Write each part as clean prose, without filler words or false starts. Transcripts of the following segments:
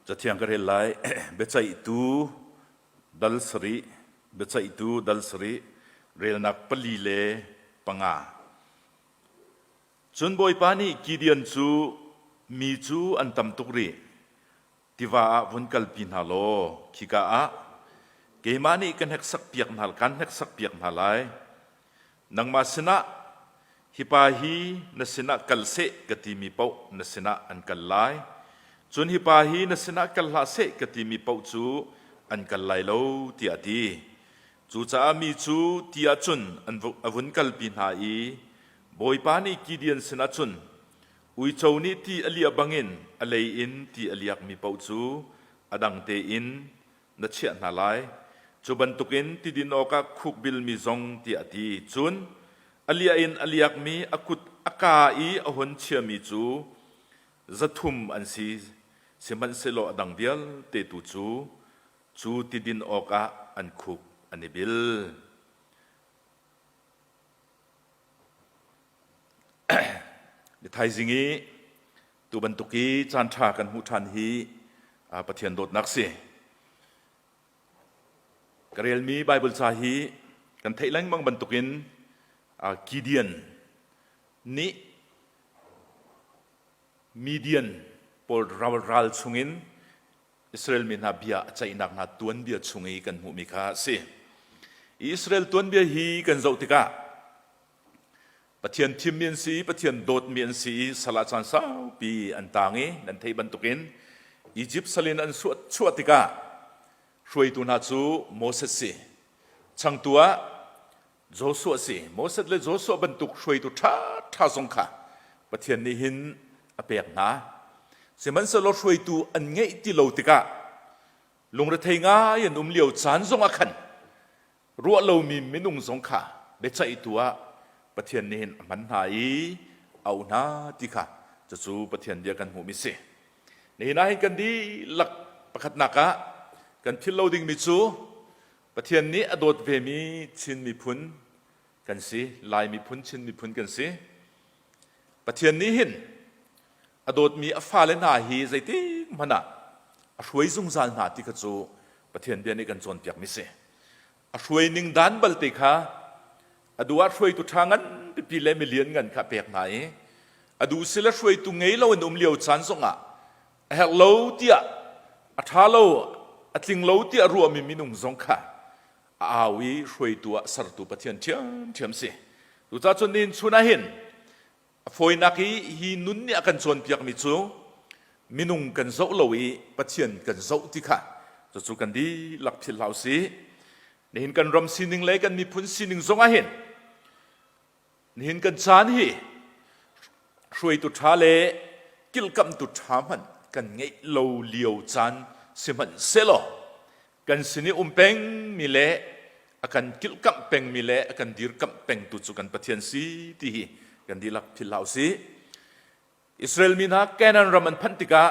Cathiang ka rel lai. Biaceihtu dal sarih, biaceihtu dal sarih, relnak pali le panga. Cun Bawipa nih Gideon cu mi cu an tam tuk rih, tiva ah vun kalpi hna law khika ah keimah nih ka hneksakpiak hna kan hneksakpiak hna lai. Nangmah sinah hi pa hi na sinah kal seh ka timi paoh na sinah an kal lai. Cun hi pa hi na sinah kal hlah seh ka timi paoh cu an kal lai lo, tiah a ti. Cucaah mi cu ti ahcun a vun kalpi hna i Bawipa nih Gideon sinah cun, Uico nih ti a liah bangin a lei in ti a liakmi paoh cu a dang tein na chiah hna lai. Cu bantukin ti din awkah khuk bilmi zong tiah a ti. Cun a liah in a liakmi a kut a kaa i a hun chiami cu 300 an si, sihmanhsehlaw a dang vialte tu cu cu ti din awkah an khuk an i bil. Thaizing i tu bantuk i caan ṭha kan hmuh ṭhan hi Pathian dawtnak si. Ka relmi Baibal ca hi kan theih lengmang bantukin Gideon nih Midian pawl ral chungin Israel mi hna bia a ceihnak hna tuanbia chung i kan hmuhmi kha a si. Israel tuanbia hi kan zoh tikah Pathian thimmi an si i Pathian dawtmi an si i sal ah caan saupi an taang i nan theih bantukin Egypt sal in an chuah tikah hruaitu hna cu Moses si. Changtu ah Joshua si. Moses le Joshua bantuk hruaitu ṭhaṭha zong kha Pathian nih hin a pek hna. Sihmanhsehlaw hruaitu an ngeih ti lo tikah lungrethei ngai an um lio caan zong ah khan ruah lomi minung zong kha biaceihtu ah Pathian nih hin a hman hna i a auh hna ti kha cucu Pathian bia kan hmuhmi si. Nihin ah hin kan dihlak pakhatnak ah kan philh lo dingmi cu Pathian nih a dawt vemi Chin miphun kan si, Lai miphun, Chin miphun kan si. Pathian nih hin a dawtmi a fale hna hi zeitik hmanh ah a hruai zungzal hna ti kha cu Pathian bia nih kan cawnpiakmi si. A hruai ning dan balte kha a duh ah hruaitu ṭha ngan pipi le milian ngan kha a pek hna i a duh sile hruaitu ngei lo in um lio caan zongah a herh lo tiah a ṭha lo a tling lo tiah ruahmi minung zong kha a au i hruaitu ah sertu Pathian ṭhiamṭhiam si. Cucaah cun nihin chun ah hin a fawinak i hi nun nih a kan cawnpiakmi cu minung kan zoh lo i Pathian kan zoh ti kha cucu kan dihlak philh hlah usih. Nihin kan ram sining le kan miphun sining zong ah hin Nihin kan caan hi hruaitu ṭha le kilhkamhtu ṭha hmanh kan ngeih lo lio caan sihmanhsehlaw kan sin i um pengmi le a kan kilhkamh pengmi le a kan dirkamh pengtu cu kan Pathian si ti hi kan dihlak philh hlah usih. Israel mi hna Canaan ram an phanh tikah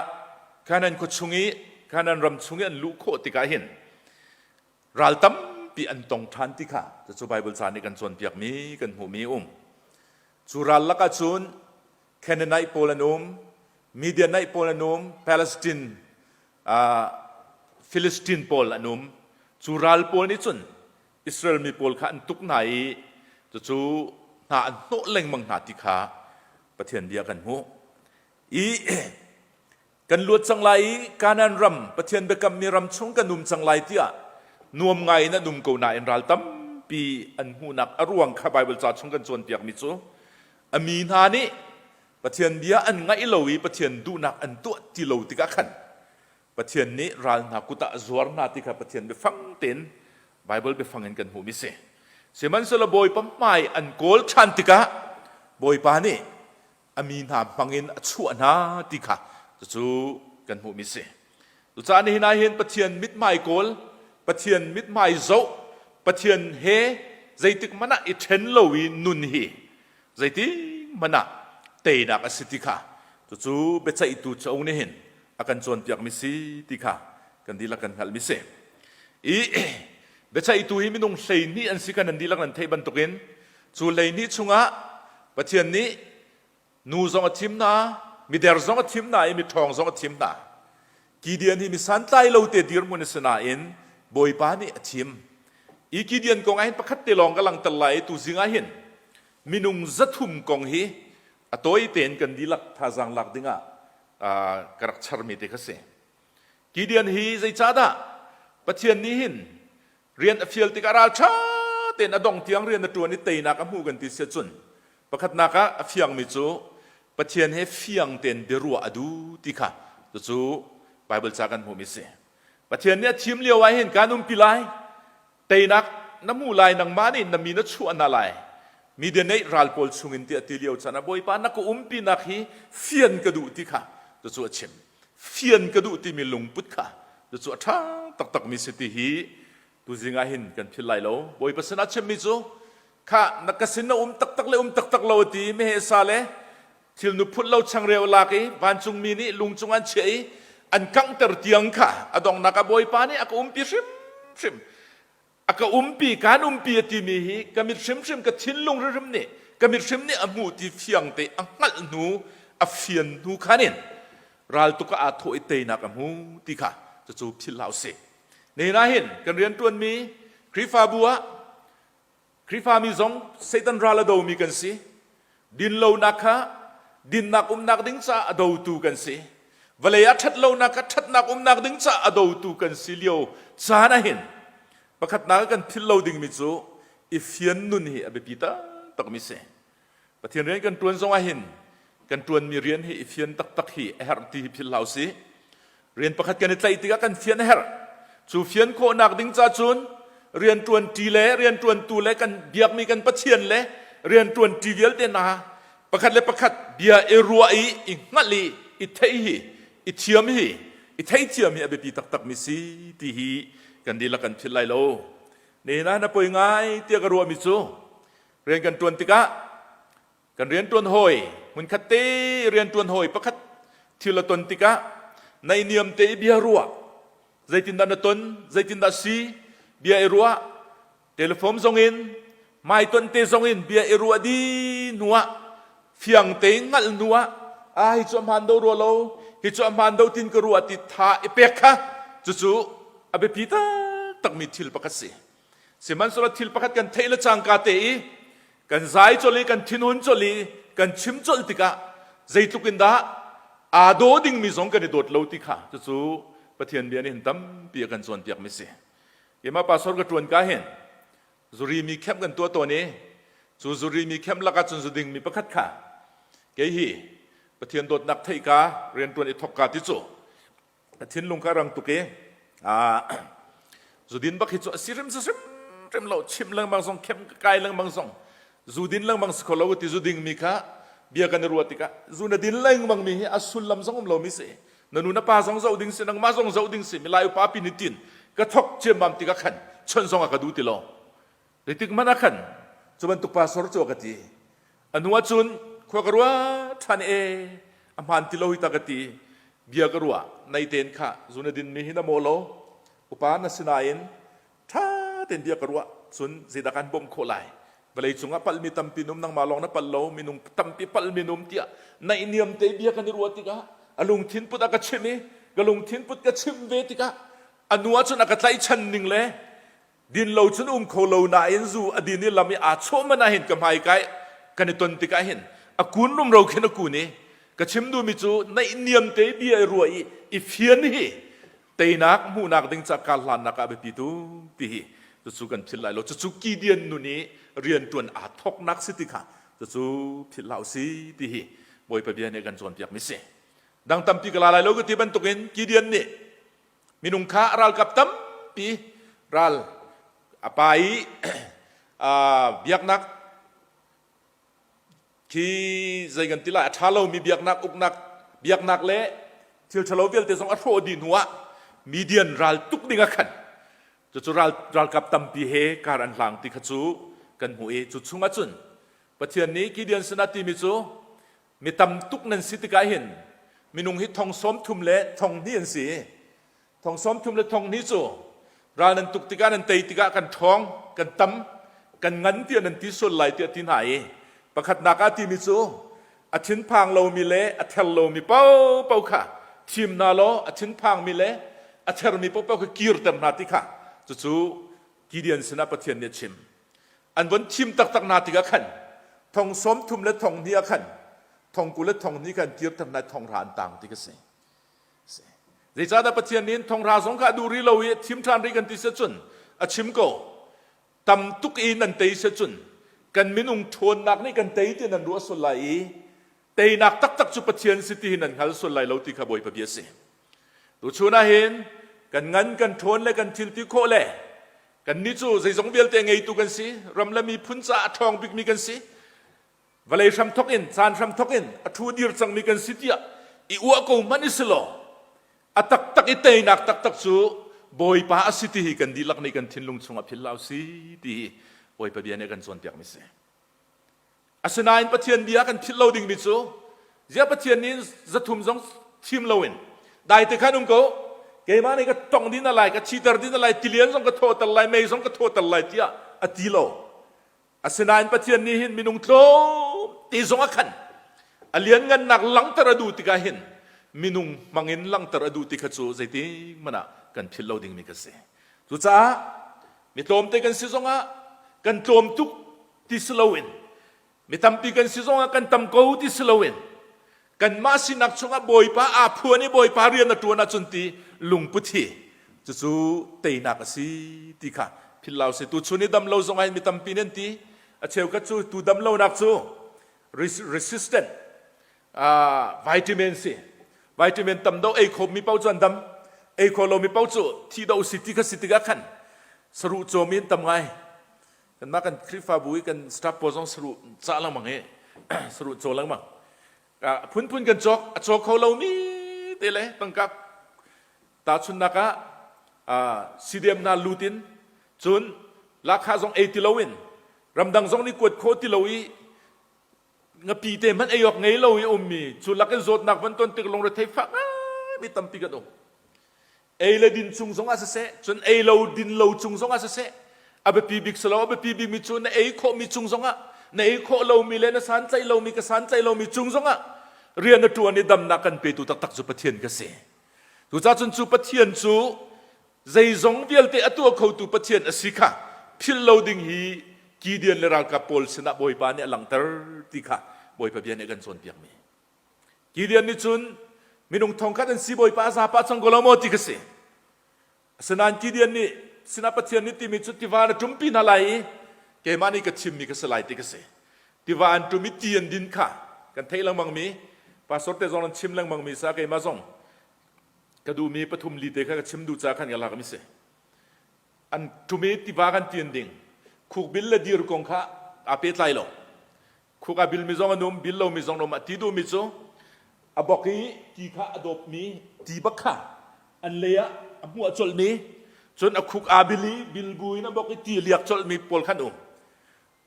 Canaan khua chung i Canaan ram chung i an luh khawh tikah hin ral tampi an tong ṭhan ti kha cucu Baibal ca nih kan cawnpiakmi kan hmuhmi um. Cu ral lakah cun Canaanite pawl an um, Midianite pawl an um, Palestine, uh, Philistine pawl an um. Cu ral pawl nih cun Israel mi pawl kha an tuk hna i cucu hna an hnawh lengmang hna ti kha Pathian bia kan hmuh. I Kan luat cang lai i Kanaan ram, Pathian biakammi ram chung kan um cang lai tiah nuam ngai in an um ko nain ral tampi an hmuhnak a ruang kha Baibal ca chung kan cawnpiakmi cu a mi hna nih Pathian bia an ngaih lo i Pathian duhnak an tuah ti lo tikah khan Pathian nih ral hna kut ah a zuar hna ti kha Pathian biafang tein Baibal biafang in kan hmuhmi si. Sihmanhsehlaw Bawipa hmai an kawl ṭhan tikah Bawipa nih a mi hna hmangin a chuah hna ti kha cucu kan hmuhmi si. Cucaah nihin ah hin Pathian mithmai kawl, Pathian mithmai zoh, Pathian he zeitik hmanh ah i ṭhen lo i nun hi zeitik hmanh ah teinak a si ti kha cucu biaceihtu cauk nih hin a kan cawnpiakmi si ti kha kan dihlak kan hngalhmi si. I biaceihtu hi minung 12 an si kan nan dihlak nan theih bantukin Cu 12 chungah Pathian nih nu zong a thim hna, mider zong a thim hna i miṭhawng zong a thim hna. Gideon hi mi santlai lo te dirhmun a si nain Bawipa nih a thim. I Gideon kong ah hin pakhat te lawng ka langhter lai i tuzing ah hin minung 300 kong hi a tawi tein kan dihlak thazaang lak dingah ka rak charmi te kha si. Gideon hi zeicahdah Pathian nih hin rian a fial tikah ralṭha tein a dong tiang rian a ṭuan i teinak a hmu kan ti si ahcun pakhatnak ah a fiangmi cu Pathian he fiang tein biaruah a duh ti kha cucu Baibal ca kan hmuhmi si. Pathian nih a thim lio ah hin kaan umpi lai teinak na hmu lai nangmah nih na mi na chuah hna lai Midianite ral pawl chungin tiah ti lio caan ah Bawipa na ka umpinak hi fian ka duh ti kha cucu a chim. Fian ka duh timi lungput kha cucu a ṭha taktakmi si ti hi tuzing ah hin kan philh lai lo. Bawipa sinah chimmi cu kha na ka sin na um taktak le um taktak lo a ti meheh sa le thilnu phut lo changreu lak i vancungmi nih lung cung an chiah i an kanghter tiang kha a donghnak ah Bawipa nih a ka umpi hrimhrim a ka umpi kaan umpi a timi hi ka mit hrimhrim ka thinlung hrimhrim nih ka mit hrim nih a hmuh ti fiang te a hngalh hnu a fian hnu khan in raltuk ah aa thawh i teinak a hmu ti kha cucu philh hlah usih nihin ah hin kan rianṭuanmi Khrihfabu ah Khrihfami zong Satan ral a domi kan si. Dinlonak kha dinnak umnak ding caah a dotu kan si. Vawlei ah ṭhatlonak kha ṭhatnak umnak ding caah a dotu kan si lio caan ah hin pakhatnak kan philh lo dingmi cu i fian nun hi a biapi taktakmi si. Pathian rian kan ṭuan zong ah hin kan ṭuanmi rian hi i fian taktak hi a herh ti hi philh hlah usih. Rian pakhat kan i tlaih tikah kan fian a herh. Cu fian khawhnak ding ca cun rianṭuan ṭi le rianṭuantu le kan biakmi kan Pathian le rianṭuan ṭi vialte hna pakhat le pakhat bia i ruah i i hngalh i i theih hi i thiam hi i theithiam hi a biapi taktakmi si ti hi kan dihlak kan philh lai lo. Nihin ah na poi ngai tiah ka ruahmi cu rian kan ṭuan tikah kan rianṭuan hawi hmunkhat te rianṭuan hawi pakhat thil a ton tikah naihniam te i bia ruah zeitindah na ton zeitindah si bia i ruah telephone zong in hmaitonh te zong in bia i ruah di hnuah fiang te hngalh hnuah ah hi cu a hmaan do rua lo hi cu a hmaan do tin ka ruah ti tha i pek kha cucu a biapi taktakmi thil pakhat si Sihmanhsehlaw thil pakhat kan theih le cangka te i kan zai colh i kan thinhun colh i kan chim colh tikah zeitluk in dah aa daw dingmi zong kan i dawt lo ti kha cucu Pathian bia nih hin tampi a kan cawnpiakmi si. Keimah pastor ka ṭuan ka hin zuri mi camp kan tuah tawn i cu zuri mi camp lakah cun zu dingmi pakhat kha kei hi Pathian dawtnak theih ka rianṭuan i thok ka ti cu a thinlung kha rang tuk i zudin bak hi cu a si hrim si hrimhrim lo chim lengmang zong khem kai lengmang zong zu din lengmang si kho lo ti zu ding mi kha bia kan i ruah tikah zu na din lengmang mi hi a sullam zong um lo mi si na nu na pa zong zoh ding si nangmah zong zoh ding si milai upa pi ni tin ka thok ciammam tikah khan chon zong a ka du ti lo Zeitik hmanh ah khan cu bantuk pastor cu a ka ti. A hnu ah cun khua ka ruah ṭhan e a hmaan ti lo hi ta ka ti. Bia ka ruah nei tein kha zu na dinmi hi na maw lo upa na si nain ṭha tein bia ka ruah cun zeidah kan bawmh khawh lai vawlei cungah palhmi tampi num nangmah lawng na palh lo minung tampi palhmi num tiah naihniam te bia kan i ruah tikah a lungthin put a ka chimh i ka lungthin put ka chimh ve tikah a nu ah cun a ka tlaihchan ning le Din lo cun um kho lo nain zu a din i lam i aa chawh man ah hin ka hmai kai kan i ton tikah hin a kun rumro khin a kun i ka chim duhmi cu naihniam te bia i ruah i i fian hi teinak hmuhnak ding ca kar hlannak ah biapi tu ti hi cucu kan philh lai lo cucu Gideon nun i rianṭuan aa thawknak si ti kha cucu philh hlah usih ti hi Bawipa bia nih kan cawnpiakmi si dang tampi ka la lai lo ka ti bantukin Gideon nih Minung kha ralkap tampi ral a pa i biaknak khi zei kan ti lai a ṭha lomi biaknak uknak biaknak le thil ṭhalo vialte zong a hrawh dih hnuah Midian ral tuk ding ah khan cucu ral ralkap tampi he kar an hlang ti kha cu kan hmuh i cu chungah cun Pathian nih Gideon sinah timi cu Mi tam tuk nan si tikah hin minung hi thong 30 le 2,000 an si. Thong 30 le 2,000 cu ral nan tuk tikah nan tei tikah kan ṭhawng, kan tam, kan ngan tiah nan ti sual lai tiah ti hna i pakhatnak ah timi cu a thinphang lomi le a ther lomi paohpaoh kha thim hna law a thinphangmi le a thermi paohpaoh kha kirter hna ti kha cucu Gideon sinah Pathian nih a chim. An von thim taktak hna tikah khan thong sawm thum le thong hnih ah khan thong 20 le thong hnih khan kirter hna thong hra an tang ti ka si. Zeicahdah Pathian nih thonghra zong kha a duh rih lo i thim ṭhan rih kan ti si cun a chim ko. Tam tuk i nan tei si cun kan minung ṭhawnnak nih kan tei ti nan ruah sual lai i teinak taktak cu Pathian si ti hi nan hngal sual lai lo ti kha Bawipa bia a si. Tuchun ah hin kan ngan kan ṭhawn le kan thil ti khawh le kannih cu zeizong vialte ngeitu kan si, ram le miphun caah a ṭhawng bikmi kan si. Vawlei hramthok in caan hramthok in a ṭhu dir cangmi kan si tiah i uah ko hmanh i si law a taktak i teinak taktak cu Bawipa a si ti hi kan dihlak nih kan thinlung chungah philh hlah usih ti hi Bawipa bia nih a kan cawnpiakmi si. Asinain Pathian bia kan philh lo dingmi cu ziah Pathian nih zathum zong thim loin dai te khan um ko keimah nih ka tong dih na lai ka thiter dih na lai tilian zong ka thawhter lai mei zong ka thawhter lai tiah a ti lo. Asinain Pathian nih hin minung tlawm te zong a khan a lianngannak langhter a duh tikah hin minung hmangin langhter a duh ti kha cu zeitik hmanh ah kan philh lo dingmi ka si. Cucaah mi tlawmte kan si zongah kan tlawm tuk ti si loin mi tampi kan si zongah kan tam ko ti si loin kanmah sinak chungah Bawipa aa phuan i Bawipa rian a ṭuan ahcun ti lungput hi cucu teinak a si ti kha philh lo si. Tuchun i dam lo zongah hin mi tampi nih an ti. A cheukhat cu tu dam lonak cu resistant vitamin si. Vitamin tam deuh ei kho mi paoh cu an dam. Ei kho lomi paoh cu thi do si ti kha si tikah khan saruh cawm in tam ngai. Kanmah kan Khrihfabu i kan staff pawl zong saruh cah lengmang i saruh caw lengmang. Phunphun kan cawk, a caw kho lomi te le tangka tahchunhnak ah CDM hna lut in cun lahkhah zong ei ti loin ramdang zong nih kuat khawh ti lo i ngapi te hmanh ei awk ngei lo i ummi cu lakin zawtnak van ton tik lungrethei fak mi tampi kan um. Ei le din chung zongah siseh, cun ei lo din lo chung zongah siseh, a biapi bik si lo, a biapi bikmi cu na ei khawhmi chung zongah, na ei khawh lomi le na santlaih lomi ka santlaih lomi cung zongah rian na ṭuan i damnak kan petu taktak cu Pathian ka si. Cucaah cun cu Pathian cu zeizong vialte a tuah khotu Pathian a si kha philh lo ding hi Gideon le ralkap pawl sinah Bawipa nih a langhter ti kha Bawipa bia nih a kan cawnpiakmi. Gideon nih cun minung thongkhat an si bawipa a zapa cang ko lo maw ti ka si. Asinain Gideon nih sinah Pathian nih timi cu tiva na ṭumpi hna lai i keimah nih ka thimmi ka si lai ti ka si. Tiva an ṭum i ti an din kha kan theih lengmangmi pastor te zong an chim lengmangmi sa keimah zong ka duhmi pathum li te kha ka chim duh caah khan ka lakmi si. An ṭum i tiva kan ti an ding. Khukbil le dir kong kha aa pehtlai lo. Khuk a bilmi zong an um, bil lomi zong an um. A ti duhmi cu a bok i ti kha a dawpmi ti bak kha an lei ah a hmuah colhmi cun a khuk aa bil i bil bu in a bok i ti a liak colhmi pawl khan um.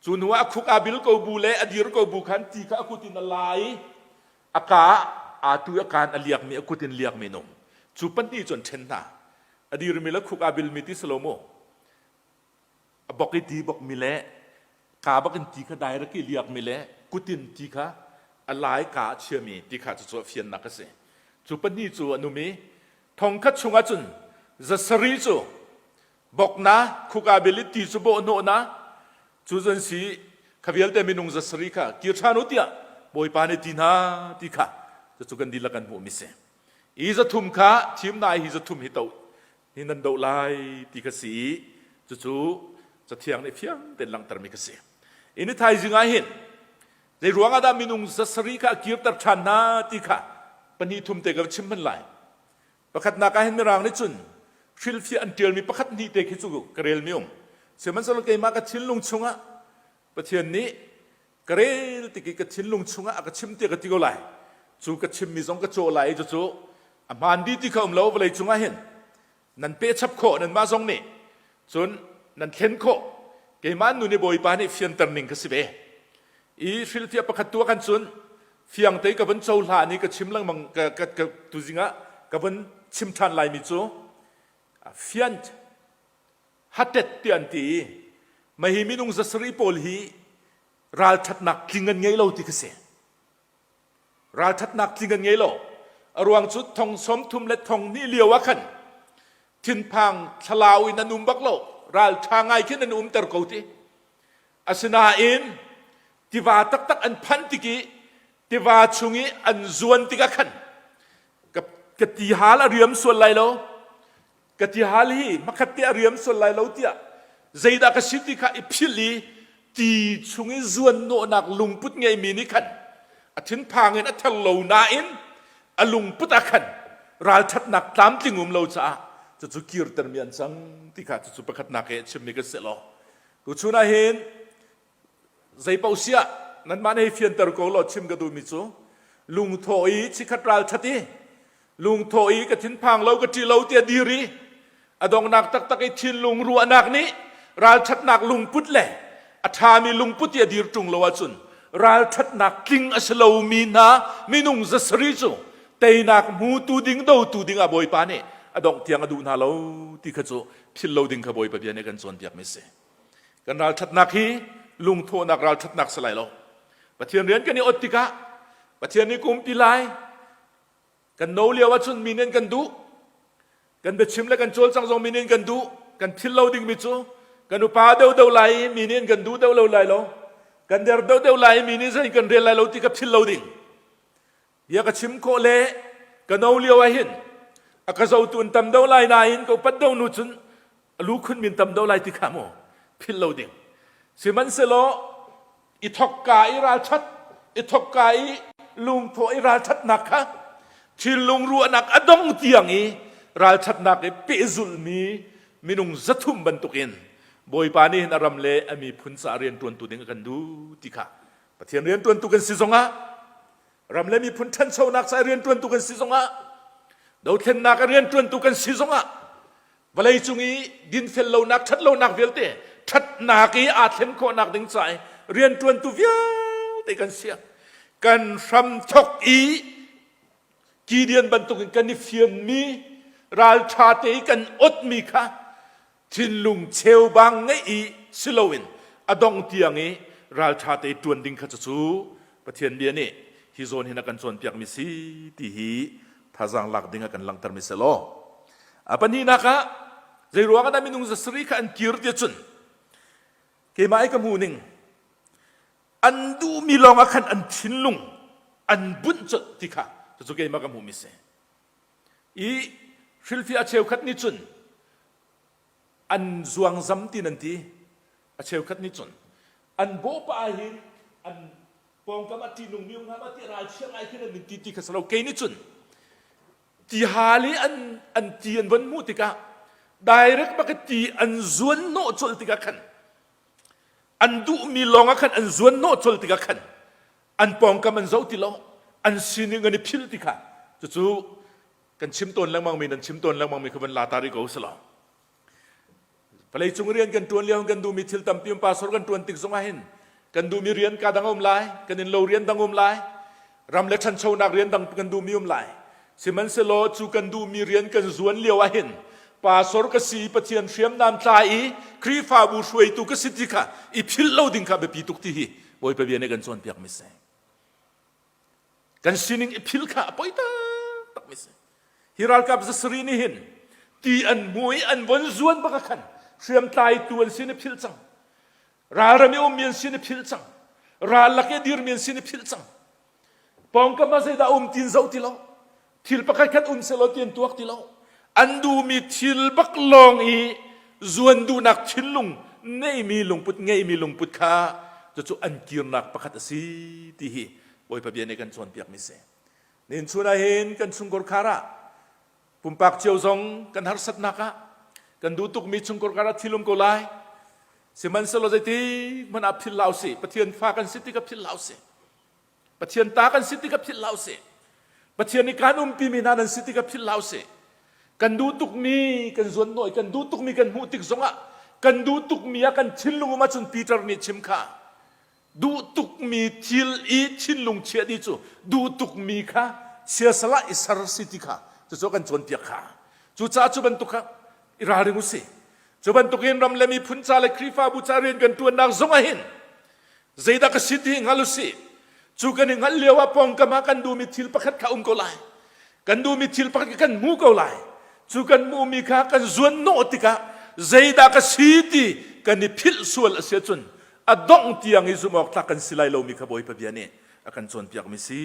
Cu hnu ah a khuk aa bil ko bu le a dir ko bu khan ti kha a kut in a la i a ka ah aa tu i a kaan a liakmi a kut in liakmi an um. Cu pahnih cu an ṭhen hna. A dirmi le khuk aa bilmi ti si lo mu. A bok i ti bokmi le kaa bak in ti kha direct i liakmi le kutin ti kha a lai ka a chiami ti kha cucu a fiannak a si. Cu pahnih cu an um i thongkhat chungah cun zasari cu bokna khuka bil i ti cu bawhhnawhna cu zan si kha vialte minung zasari kha kir ṭhan u tiah Bawipa nih ti hna ti kha cucu kan dihlak kan hmuhmi si. I zathum kha thim na hi zathum hi to hi nan doh lai ti kha si i cucu cathiang nih fiang tein langhtermi kha si. I ni thaizing ah hin zei ruang ah dah minung zasarih kha a kirter ṭhan hna ti kha pahnih thum te ka chim hman lai. Pakhatnak ah hin Mirang nih cun hrilhfiah an ṭialmi pakhat hnih te khi cu ka relmi um. Sihmanhsehlaw keimah ka thinlung chungah Pathian nih ka rel tik i ka thinlung chungah a ka chim tiah ka ti ko lai. Cu ka chimmi zong ka cawh lai i cucu a hmaan dih ti kha um lo vawlei cungah hin nan pehchap khawh nanmah zong nih cun nan thlen khawh keimah nu nih Bawipa nih fianter ning ka si ve. I hrilhfiah pakhat tu ah khan cun fiang te ka vun cohlan i ka chim lengmang ka, ka, ka tuzing ah ka vun chim ṭhan laimi cu fiant hatet ti an ti i mah hi minung zasarih pawl hi ralṭhatnak tling an ngei lo ti ka si. Ralṭhatnak tling an ngei lo. A ruang cu thong 30 le thong hnih lio ah khan thinphang thlalau in an um bak lo. Ralṭha ngai khin an umter ko ti. Asinain tiva taktak an phanh tik i tiva chung i an zuan tikah khan ka, ka tihal a riam sual lai lo ka tihal hi hmakhat te a riam sual lai lo tiah zeidah ka si ti kha i philh i ti chung i zuan nawhnak lungput ngeimi nih khan a thinphang in a ther lo nain a lungput ah khan ralṭhatnak tlamtling um lo caah cucu kirtermi an cang ti kha cucu pakhatnak he chimmi kan si law tuchun ah hin Zeipaoh siah nanmah nih hei fianter ko law chim ka duhmi cu lungthawh i chikkhat ralṭhat i lungthawh i ka thinphang lo ka ṭih lo tiah dir i a donghnak taktak i thinlung ruahnak nih ralṭhatnak lungput le a ṭhami lungput i a dir ṭung lo ahcun ralṭhatnak tling a si lomi hna minung zasarih cu teinak hmutu ding dotu ding ah Bawipa nih a dongh tiang a duh hna lo ti kha cu philh lo ding kha Bawipa bia nih a kan cawnpiakmi a si. Kan ralṭhatnak hi lungthawhnak ralṭhatnak si lai lo. Pathian rian kan i ot tikah Pathian nih kumpi lai kan no lio ahcun mi nih an kan duh kan biachim le kan cawlcang zong mi nih an kan duh kan philh lo dingmi cu kan upa deuhdeuh lai i mi nih an kan duh deuh lo lai lo kan der deuhdeuh lai i mi nih zei kan rel lai lo ti ka philh lo ding Bia ka chim khawh le ka no lio ah hin a ka zotu an tam deuh lai nain ka upat deuh nu cun a lu khun min tam deuh lai ti kha mu philh lo ding. Sihmanhsehlaw i thokka i ralṭhat i thokka i lungthawh i ralṭhatnak kha thinlung ruahnak a dong tiang i ralṭhatnak i pehzulhmi minung 300 bantukin Bawipa nih hin a ram le a miphun caah rianṭuantu ding a kan duh ti kha Pathian rianṭuantu kan si zongah ram le miphun ṭhanchonak ca rianṭuantu kan si zongah dothlennak a rianṭuantu kan si zongah vawleicung i dinfel lonak ṭhat lonak vialte ṭhatnak i aa thlen khawhnak ding ca i rianṭuantu vialte kan si kan hramthok i Gideon bantukin kan i fianmi ralṭha te i kan otmi kha thinlung cheubang ngeih i si loin a dong tiang i ralṭha te ṭuan ding kha cucu Pathian bia nih hi zawn hin a kan cawnpiakmi si ti hi thazaang lak ding a kan langhtermi si law a pahnihnak ah zei ruang ah dah minung 700 kha an kir ti cun keimah i ka hmuh ning an duhmi lawng ah khan an thinlung an bunh colh ti kha cucu keimah ka hmuhmi si I hrilhfiah a cheukhat nih cun an zuangzam ti nan ti. A cheukhat nih cun an bawhpa ah hin an pawngkam ah ṭihnungmi um hna ma ti ralchia ngai khin an min ti ti kha si lo. Kei nih cun tihal i an an ti an von hmuh tikah direct bak ti an zuan hnawh colh tikah khan an duhmi lawng ah khan an zuan hnawh colh tikah khan an pawngkam an zoh ti lo an sining an i philh ti kha cucu kan chim tawn lengmang mi nan chim tawn lengmang mi kha van la ta rih ko selaw vawlei cung rian kan tuan lio kan duhmi thil tampi um pastor kan tuan tik zongah hin kan duhmi rian ka dang um lai kan in lo rian dang um lai ram le ṭhanchonak rian dang kan duhmi um lai sihmanhsehlaw cu kan duhmi rian kan zuan lio ah hin pastor ka si Pathian hriamnam tla i Khrihfabu hruaitu ka si ti kha i philh lo ding kha biapi tuk ti hi Bawipa bia nih kan cawnpiak mi si. Kan sining i phil kha a poi taktak mi si. Hi ralkap 700 nih hin ti an hmu i an von zuan bak khan hriamtlaitu an sin i philh cang. Ralram i ummi an sin i philh cang. Ral lak i dirmi an sin i philh cang. Pawngkam ah zeidah um tin zoh ti lo. Thil pakhat khat um selaw ti an tuak ti lo. An duhmi thil bak lawng i zuan duhnak thinlung neimi lungput ngeimi lungput kha cucu an kirnak pakhat a si ti hi Bawipa bia nih kan cawnpiakmi si. Nihin chun ah hin kan chungkhar khar ah pumpak cio zong kan harsatnak ah kan duh tukmi chungkhar kar ah thil um ko lai. Sihmanhsehlaw zeitik hmanh ah philh hlah usih. Pathian fa kan si tik ah philh hlah usih. Pathian ta kan si tikah philh hlah usih. Pathian nih kan umpimi hna nan si tikah philh hlah usih. Kan duh tukmi kan zuan nawi kan duh tukmi kan hmuh tik zongah kan duh tukmi ah kan thinlung um ahcun Peter nih chim kha duh tukmi thil i thinlung chiah dih cu duh tukmi kha siasala i ser si ti kha cucu kan cawnpiak kha cucaah cu bantuk kha i ralring usih cu bantukin ram le miphun ca le Khrihfabu ca rian kan ṭuannak zongah hin Zeidah ka si ti hngal usih. Cu kan i hngalh lio ah pawngkam ah kan duhmi thil pakhat kha um ko lai. Kan duhmi thil pakhat kan hmu ko lai. Cu kan hmuhmi kha kan zuan hnawh tikah zeidah ka si ti kan i philh sual a si ahcun a dongh tiang i zumh awk tlak kan si lai lomi kha Bawipa bia nih a kan cawnpiakmi si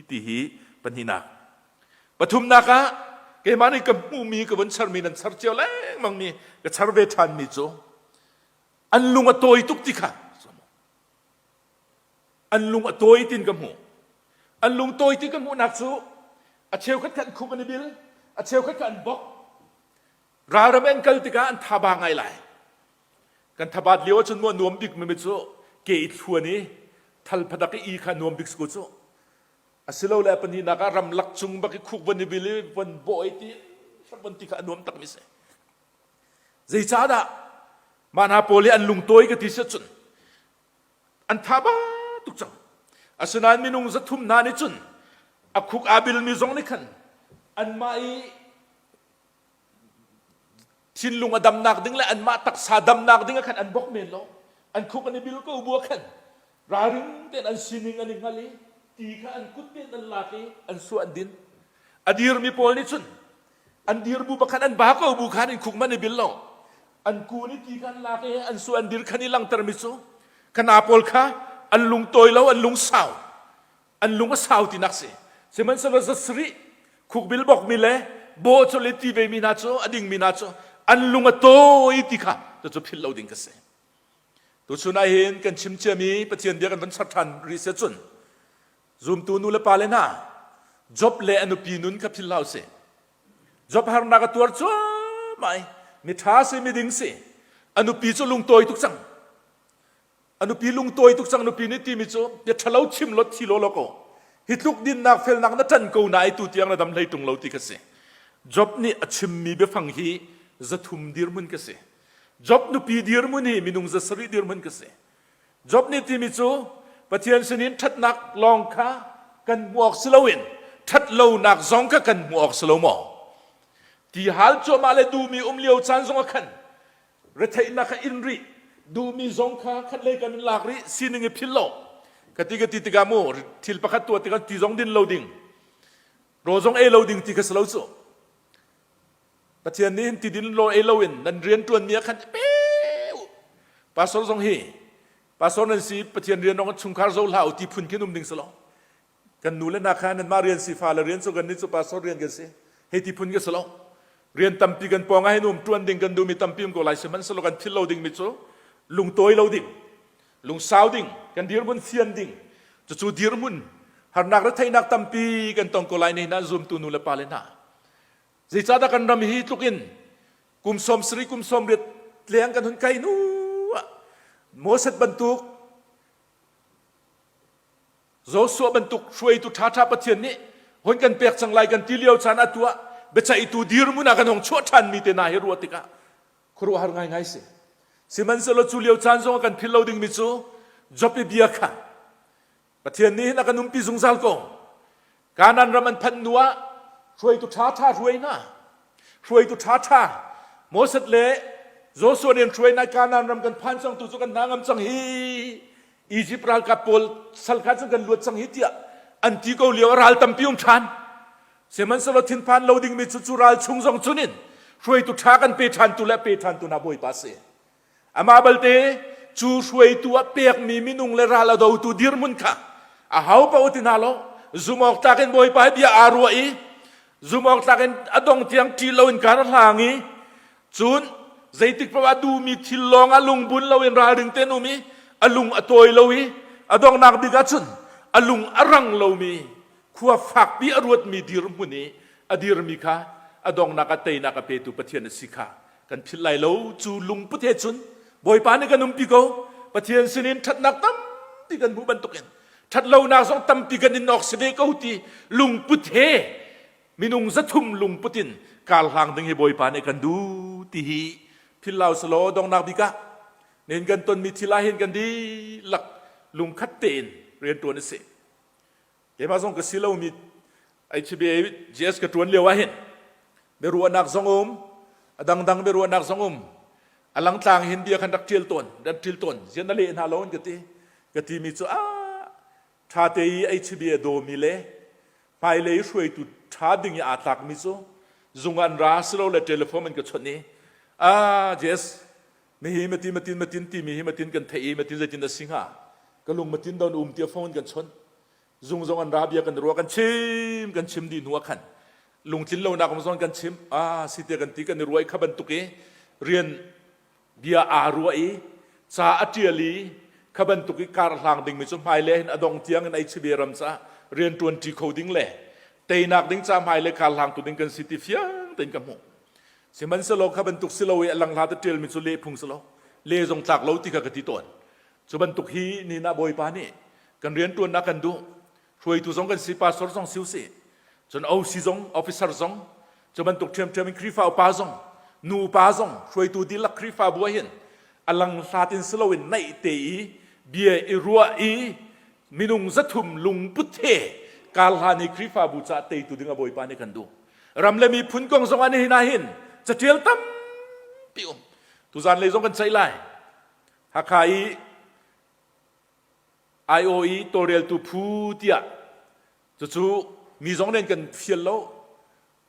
ti hi pahnihnak. Pathumnak ah keimah nih ka hmuhmi ka vun charmi nan char cio lengmangmi ka char ve ṭhanmi cu an lung a tawi tuk ti kha an lung a tawi tin ka hmuh. An lung tawi ti ka hmuhnak cu a cheukhat kha an khuk an i bil, a cheukhat kha an bok. Ralram an kal tikah an thaba ngai lai. Kan thabat lio ahcun mu a nuam bik mi cu ke i thluan i thal phadak i i kha nuam bik si cu. Asilole a pahnihnak ah ramlak cung bak i khuk von i bil i von bawh i ti von ti kha a nuam tak mi si. Zeicahdah mah hna pawl hi an lungtawi ka ti si cun an tha ba tuk cang. Asinain minung 300 hna nih cun a khuk aa bilmi zong nih khan anmah i thinlung a damnak ding le anmah taksa damnak ding ah khan an bok men lo. An khuk an i bil ko bu ah khan ralring tein an sining an i hngal i ti kha an kut tein an lak i an suah an din. A dirmi pawl nih cun an dir bu pakhat an ba ko bu khan in khuk man i bil lo. An kun i ti kha an lak i an suah an dir khan i langhtermi cu kana pawl kha an lung tawi lo an lung sau an lung a sau tinak si. Sihmanhsehlaw 700 khukbil bokmi le bawh cu le ti vemi hna cu a dingmi hna cu an lung a tawi ti kha cucu philh lo ding ka si. Tuchun ah hin kan chim ciami Pathian bia kan van char ṭhan rih si cun zumtu nu le pa le hna Job le a nupi nun kha philh hlah usih. Job harnak a tuar cuahmah i miṭha si miding si a nupi cu lungtawi tuk cang. A nupi lungtawi tuk cang nupi nih timi cu bia ṭhalo chim law thi law law ko. Hi tluk dinnak felnak na ṭan ko na i tu tiang na dam hlei ṭung lo ti kha si. Job nih a chimmi biafang hi 300 dirhmun ka si. Job nupi dirhmun hi minung 700 dirhmun ka si. Job nih timi cu Pathian sinin ṭhatnak lawng kha kan hmuh awk si loin ṭhatlonak zong kha kan hmuh awk si lo maw? Ti hal cuahmah le duhmi um lio caan zong ah khan retheihnak kha in rih duhmi zong kha khatlei kan in lak rih sining i philh lo ka ti ka ti tikah mu thil pakhat tuah tikah ti zong din lo ding rawl zong ei lo ding ti kha si lo cu Pathian nih hin ti din lo ei lo in nan rian ṭuan mi ah khan pe pastor zong hi pastor nan si Pathian rian rong chungkhar zo hlah u ti phun khin um ding si lo kan nu le hna kha nanmah rian si fa le rian cu kan nih cu pastor rian kan si hei ti phun ka si lo rian tampi kan pawng ah hin um ṭuan ding kan duhmi tampi um ko lai sihmanhsehlaw kan philh lo ding mi cu lungtawi lo ding lungsau ding kan dirhmun fian ding cucu dirhmun harnak retheihnak tampi kan tong ko lai ne hna zumtu nu le pa le hna Zeicahdah kan ram hi tluk in kum 70 kum 80 leng kan hun kai nu ah Moses bantuk Joshua bantuk hruaitu ṭhaṭha Pathian nih hun kan pek cang lai kan ti lio caan atu ah biaceihtu dirhmun ah kan hong chuah ṭhanmi te hna hi ruah tikah khuaruahhar ngaingai si. Sihmanhsehlaw cu lio caan zong ah kan philh lo dingmi cu Job i bia kha Pathian nih hin a kan umpi zungzal ko. Kanaan ram an phanh hnu ah hruaitu ṭhaṭha hruai hna. Hruaitu ṭhaṭha Moses le Joshua nih an hruai hna Kanaan ram kan phan cang tu cu kan hna ngam cang hi. Egypt ralkap pawl sal kha cun kan luat cang hi tiah an ti ko lio ah ral tampi um ṭhan. Sihmanhsehlaw thinphan lo dingmi cu cu ral chung zong cun in hruaitu ṭha kan pe ṭhantu le pe ṭhantu hna Bawipa si. Amah balte cu hruaitu ah pekmi minung le ral a dotu dirhmun kha a hau paoh ti hna lo zumh awk tlak in Bawipa hi bia aa ruah i zumh awk tlak in a dong tiang ṭih loin kar a hlang i cun zeitik paoh ah duhmi thil lawng ah lungbun loin ralring tein um i a lung a tawi lo i a donghnak bik ah cun a lung a rang lomi khua fakpi a ruatmi dirhmun i a dirmi kha a donghnak ah teinak a petu Pathian a si kha kan philh lai lo cu lungput he cun Bawipa nih kan umpi ko Pathian sinin ṭhatnak tampi kan hmuh bantukin ṭhatlonak zong tampi kan in awk si ve ko ti lungput he minung 300 lungput in kar hlang ding hi Bawipa nih kan duh ti hi philh lau selaw donghnak bik ah nen kan tonmi thil ah hin kan dihlak lungkhat tein rianṭuan a si Keimah zong ka si lomi HBA GS ka ṭuan lio ah hin biaruahnak zong um, a dangdang biaruahnak zong um. A langtlang hin bia khan rak ṭial tawn, rak ṭil tawn. Zian na leh hna lo an ka ti. Ka timi cu ah ṭha te i HBA dawmi le hmailei hruaitu ṭha ding i aa tlakmi cu zung an ra silole telephone an ka chawnh i ah Jess mihi matin matin matin timi hi matin kan theih i matin zeitin a si hnga ka lung matin don um tiah phone kan chawnh zung zong an ra bia kan ruah kan chim kan chim dih hnu ah khan lungtlin lonak um zong kan chim ah si te kan ti kan i ruai kha bantuk i rian bia aa ruah i ca a ṭial i kha bantuk i kar hlang dingmi cu hmailei hin a dong tiang in ei ram caah rian ṭuanṭi kho ding le teinak ding ca hmailei kar hlangtu ding kan si ti fiang tein ka hmuh. Sihmanhsehlaw kha bantuk si lo i a langhla te ṭialmi cu leh phung si lo, le zong tlak lo ti kha ka ti tawn. Cu bantuk hi ni ah Bawipa nih kan rianṭuannak kan duh. Hruaitu zong kan si, pastor zong si usih, cun OC zong, officer zong, cu bantuk ṭhiamṭhiam in Khrihfa upa zong, nu upa zong, hruaitu dihlak Khrihfabu ah hin a lang hlat in si loin naih te i bia i ruah i minung 300 lungput he kar hlan i Khrihfabu caah teitu ding a Bawipa nih kan duh. Ram le miphun kong zong ah nihin ah hin caṭial tampi um. Tuzan lei zong kan ceih lai. Hakha i IOE tawlreltu phu tiah cucu mi zong nih an kan fial lo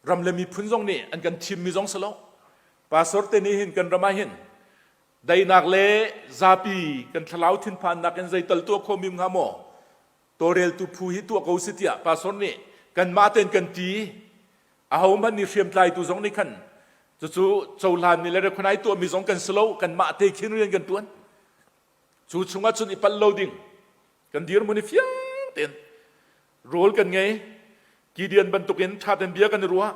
ram le miphun zong nih an kan thimmi zong si lo pastor te nih hin kan ram ah hin daihnak le zapi kan thlarau thinphannak in zeital tuah khawmi hnga maw tawlreltu phu hi tuah ko si tiah pastor nih kanmah tein kan ti ahohmanh nih hriamtlaitu zong nih khan cucu cohlanmi le recognize tuahmi zong kan si lo kanmah te khin rian kan tuan Cu chungah cun i palh lo ding kan dirhmun i fiang tein rawl kan ngei. Gideon bantukin ṭha tein bia kan i ruah.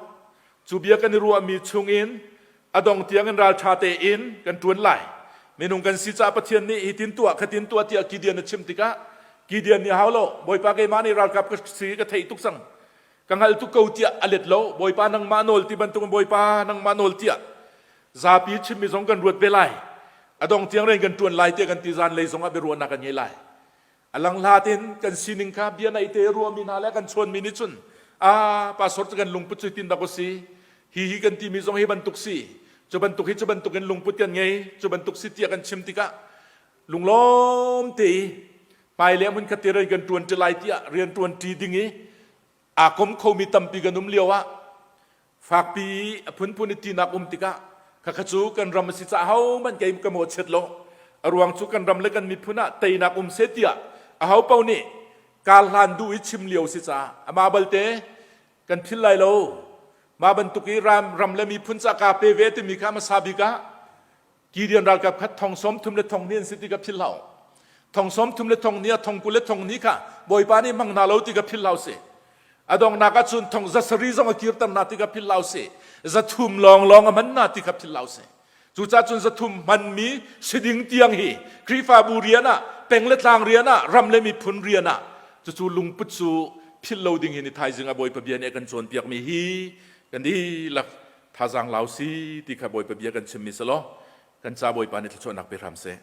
Cu bia kan i ruahmi chungin a dong tiangin ralṭha tein kan ṭuan lai. Minung kan si caah Pathian nih hitin tuah khatin tuah tiah Gideon a chim tikah Gideon nih hau lo Bawipa keimah nih ralkap ka si ka theih tuk cang ka hngal tuk ko tiah a let lo Bawipa nangmah nawl ti bantukin Bawipa nangmah nawl tiah Zapi chimmi zong kan ruat ve lai. A dong tiang rian kan ṭuan lai tiah kan ti zan lei zongah biaruahnak kan ngei lai. A langhlat in kan sining kha bia naih te ruahmi hna le kan chawnmi nih cun a pastor cu kan lungput cu tin dak si hi hi kan timi zong hi bantuk si cu bantuk hi cu bantuk in lungput kan ngei cu bantuk si tiah kan chim tikah lunglawm te i hmailei hmun khat te rian kan ṭuan ṭi lai tiah rian ṭuan ṭi ding i aa kom khomi tampi kan um lio ah Fakpi i a phunphun i tinak um tikah khakha cu kan ram a si caah ahohmanh kei ka mawhchiat lo. A ruang cu kan ram le kan miphun ah teinak um seh tiah aho paoh nih kar hlan duh i chim lio si caah amah balte kan philh lai lo. Mah bantuk i ram, ram le miphun ca kaa pe ve timi kha hmasa bik ah Gideon ralkap kha thong sawm thum le thong hnih an si ti kha philh hlah u. Thong sawm thum le thong hnih ah thong 20 le thong hnih kha Bawipa nih hmang hna lo ti kha philh hlah u sih. A donghnak ah cun thong 700 zong a kirter hna ti kha philh hlah u sih. 300 lawnglawng a hman hna ti kha philh hlah u sih. Cucaah cun 300 hmanmi si ding tiang hi Khrihfabu rian ah, peng le tlang rian ah, ram le miphun rian ah cucu lungput cu philh lo ding hi ni thaizing ah Bawipa bia nih a kan cawnpiakmi hi kan dihlak Thazaang lau si ti kha Bawipa bia kan chimmi si law kan ca Bawipa nih thluachuahnak pe hram seh.